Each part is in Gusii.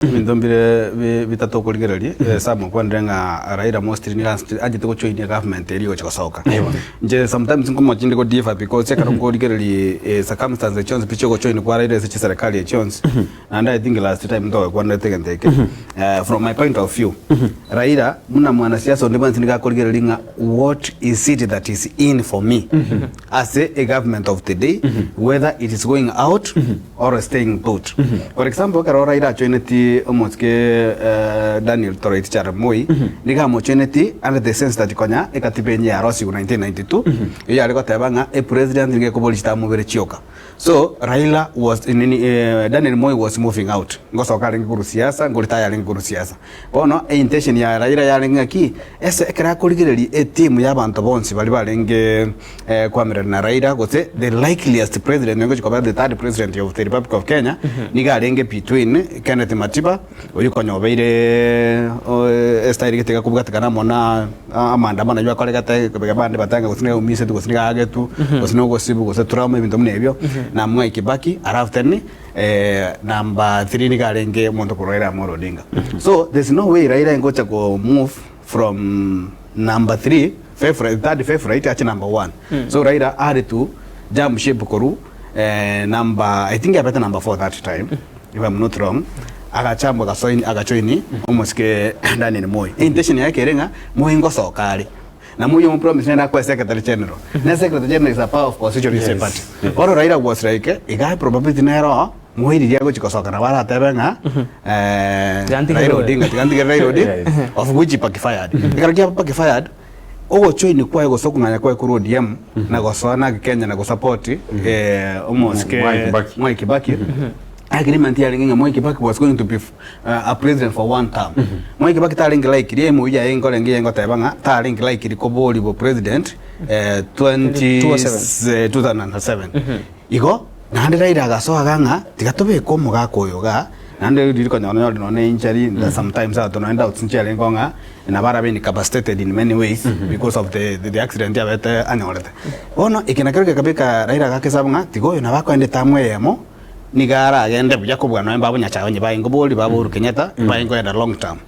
Ebinto mbire bitato okorigereria, Sam okwanire ng'a Raila mostly nigo anchete gojoinia egovernment eria egocha gosoka. Inche sometimes nkomochia inde go differ because ekero nkorigereria circumstances chionsi pi chiogojoin kwa Raila ase chiserikali echi chionsi, naende I think last time ntogekwanerete egento eke, from my point of view, Raila buna mwanasiasa onde bwensi nigo akorigereria ng'a what is it that is in for me ase egovernment of the day, whether it is going out or staying put. For example, ekero Raila ajoineti omosike Daniel Toroitich arap Moi, nigo amojoineti under the sense that konya ekatiba enye yarosigwe 1992, eyio yare goteba ng'a epresident nigo ekobori chitamobere chioka. So, Raila was nini Daniel Moi was moving out, ngosoka arenge korwa siasa, ngoretire arenge korwa siasa. Bono eintention ya Raila yarenge ng'aki, ase ekero akorigereria etimu ya abanto bonsi baria barenge koamererania na Raila gose the likeliest president onye ogochia koba the third president of the Republic of Kenya, nigo arenge between Kenneth Matiba, oyio konya obeire estyle gete gekobwatekana amo na amaandamano ayio akoregete abande batanga gose nigo aumisetwe gose nigo aagetwe, gose nigo ogosibwa gose trauma ebinto buna ebio, na Mwai Kibaki alafu then Number three nigo arenge omonto korwa Raila Amolo Odinga. So there's no way Raila engocha ko move from number three favorite, third favorite ache number one. So Raila had to jump ship korwa number, I think abete number four that time if I'm not wrong, agachamba agasoin agajoin omosike Daniel Moi. Intention yaye ekere ng'a Moi ngosoka are. Na Moi omopromise nere akoe secretary general. Ne secretary general is a power of position in the party. Bono Raila was like, iga probability nere oo, Moi riria agochi kosoka nabo aratebe ng'a Tiga ntigere Raila oyo. Odinga, tiga ntigere Raila Odinga, of which he backfired. Ekero kia backfired, ogojoin kwaye gose okong'anya kwaye korwa ODM na gosoa naki Kenya na gosupport omosike Mwai Kibaki. Mwai Kibaki, agreement yarenge ng'a Mwai Kibaki was going to be a president for one term. Mwai Kibaki tarenge likely emoyio yaye nkorenge iga ngoteba ng'a tarenge likely koboria bo president 20 2007. Igo naende Raila agasoa iga ng'a tiga tobeke omogaka oyo igaa naende riria konyora nonye ore nonye injury sometimes abanto nonye doubts nchiarenge oo ng'a nabo arabe incapacitated in many ways because of the accident abete anyorete. Bono eke nakero gekabeka Raila agaka esabu ng'a tiga oyo nabo akoenda etamu eyemo. Nigo aragende buya kobua nonya mbabo Nyasae onye baye nkobori baba Uhuru Kenyatta baye nkoenda long term.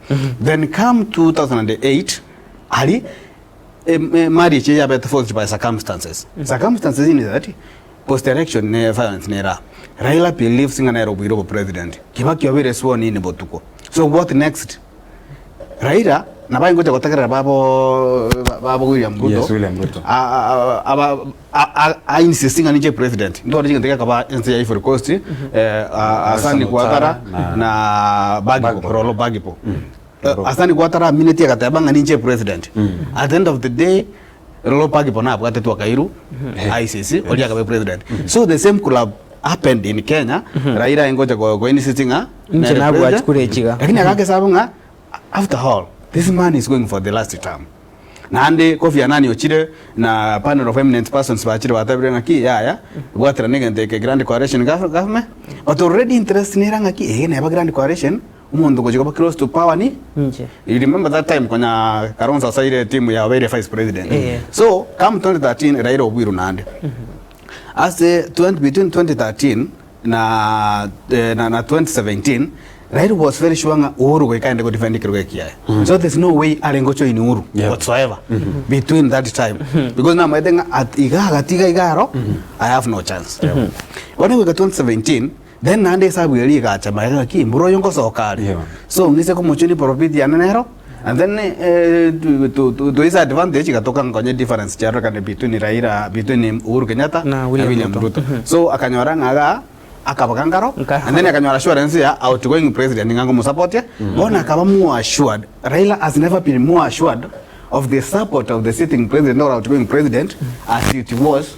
Then come 2008 aria marriage eye yabete forced by circumstances. Circumstances in that post election ne violence nere aa. Raila believes ng'a nere obuire obopresident. Kibaki obeire sworn in botuko. So what next? Raila nabo aye ngocha gotegerera babo babo William Ruto Yes, William Ruto. aba a insist ng'a ninche president. Ntware chigento gekoba ense ya Ivory Coast Hassan Ouattara na Gbagbo, Laurent Gbagbo. Hassan Ouattara aminetie agateba ng'a ninche president. At the end of the day Laurent Gbagbo nabwatetwe akairwa ICC oria akaba president. So the same could have happened in Kenya, Raila aye ngocha go insist ng'a Inche nere nabwati president. kure echiga. Lakini agaka esabu ng'a after all this man is going for the last term. Naende Kofi Annan ochire na panel of eminent persons bachire batabire ng'aki yaya bwaterana egento eke Grand Coalition government but already interest nere ng'aki eye neba Grand Coalition omonto ogochia koba close to power ni Inche. You remember that time konya Kalonzo asoire etimu ya obeire vice president. Eh. So come 2013 Raila obuirwe naende. Ase 20 between 2013 na na, na 2017 Raila was very sure ng'a Uhuru goika aende godefend ekerogo ekiaye. So there's no way arenge gojoin Uhuru whatsoever between that time because namaete ng'a at iga agatiga iga aro I have no chance. Bono goika 2017 then naende esabu eria egacha magega ng'aki mbura oyo ngosoka are. So ng'ise komochuni probability yane nero and then to his advantage gatoka nkonye difference chiarorekane between Raila between Uhuru Kenyatta Na na William William Ruto. Ruto. So akanyora ng'a igaa akaboka nkaro Nkaro. and then akanyora assurance ya outgoing president ng'a ngomosapotie bono akaba more assured Raila has never been more assured of the support of the sitting president or outgoing president as it was.